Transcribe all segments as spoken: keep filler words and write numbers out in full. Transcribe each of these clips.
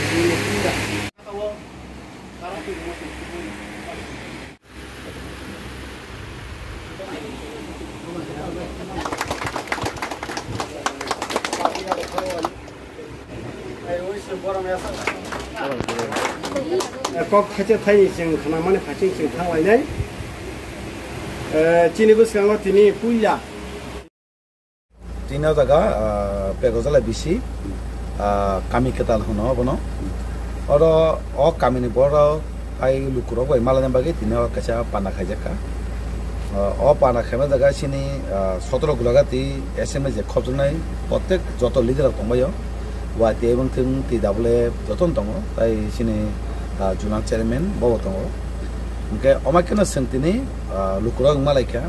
Kok khacha thaini chwng khnamani phaising chwng thanglainai. Eh, chini bwskango tini puila. Tini o jaga, ah, Pegojala bisi, ah, kami kwtal hwno obono. Oro o kamini borok tai lukurok bai malaina bagwi tini o kaisa panda khaijak kha. Ah, o panda khaima jaga chini, ah, sotoro Gulagati S M A je khopjaknai protek joto leader rok tongbaio. Y T A bwng thwng T W F jotono tongo, tai chini, ah, Junal chairman bo bo tongo. Hwnkhe omo kheno chwng tini, ah, lukurok wngma laikha,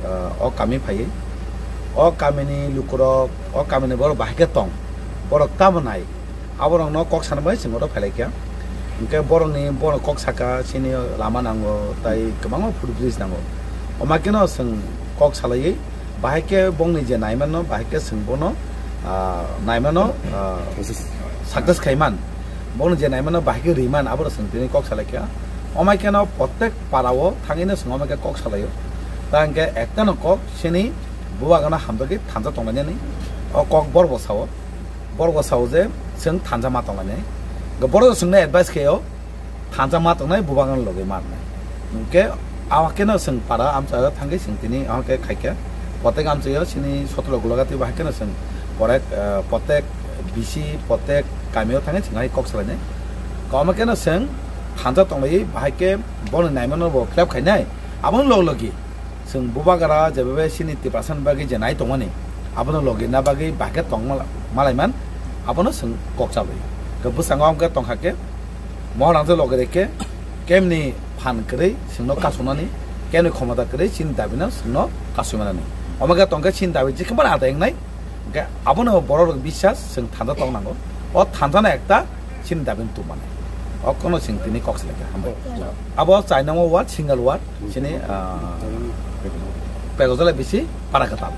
ah, o kami phaiwi. O kamini lukurok, o kamini borok bahai khe tong, borok tamo nai, aborokno kok sana bai chwng oro phai laikha. Hwnkhe borokni, borok kok saka chini lama nango, tai kwbangma footbridge nango. Omo kheno chwng kok salaiwi, bahai khe bongni je naimanno, bahai khe chwng bono, ah, naimanno, ah, success khaiman. Bongni je naimanno bahai khe riman, aboro chwng tini kok salaikha. Omai kheno protek parao thangwino chwng omai khe kok salaio. Ta hwnkhe ektano kok chini bubagano hamjagwi thansa tonglainani. O kok borok bo sao. Borok bo sao je chwng thansa ma tonglainai. Borok chwngno advice khaio. Thansa ma tongnai, bubagano logi ma tongnai. Hwnkhe, awa keno chwng para amchaio thangwi chwng tini, awa khe khaikha. Protek amchaio chini sotoro Gulagati bahai keno chwng protek, eh, protek bisi, protek kamio thangwi chwng hai kok salainai. Kwbangma keno chwng thansa tonglaiwi bahai khe bono naimano bo fill up khainai. Abono log logi. Chwng bubagra jebabe chini Tiprasani bagwi je nai tongmani, abono logi na bagwi bahai khe tong mala-, malaiman, abono chwng kok chalai. Khe bwskango amkhe tongkha khe, mohor rangchak logi rikhe, kemni phan kwrwi chwngno kasonani, kemni khomota kwrwi chini dabino chwngno kasoi manani. Omo khe tongkhe chini dabi jikhe bar adai wngnai, hwnkhe abono borok rok biswas chwng thansa tong nango. O thansano ekta chini dabini tubumani. O kono chwng tini kok selekha. Hambai. Abo chainamo ward, single ward, chini, ah, Pegojala bisi para kwtal.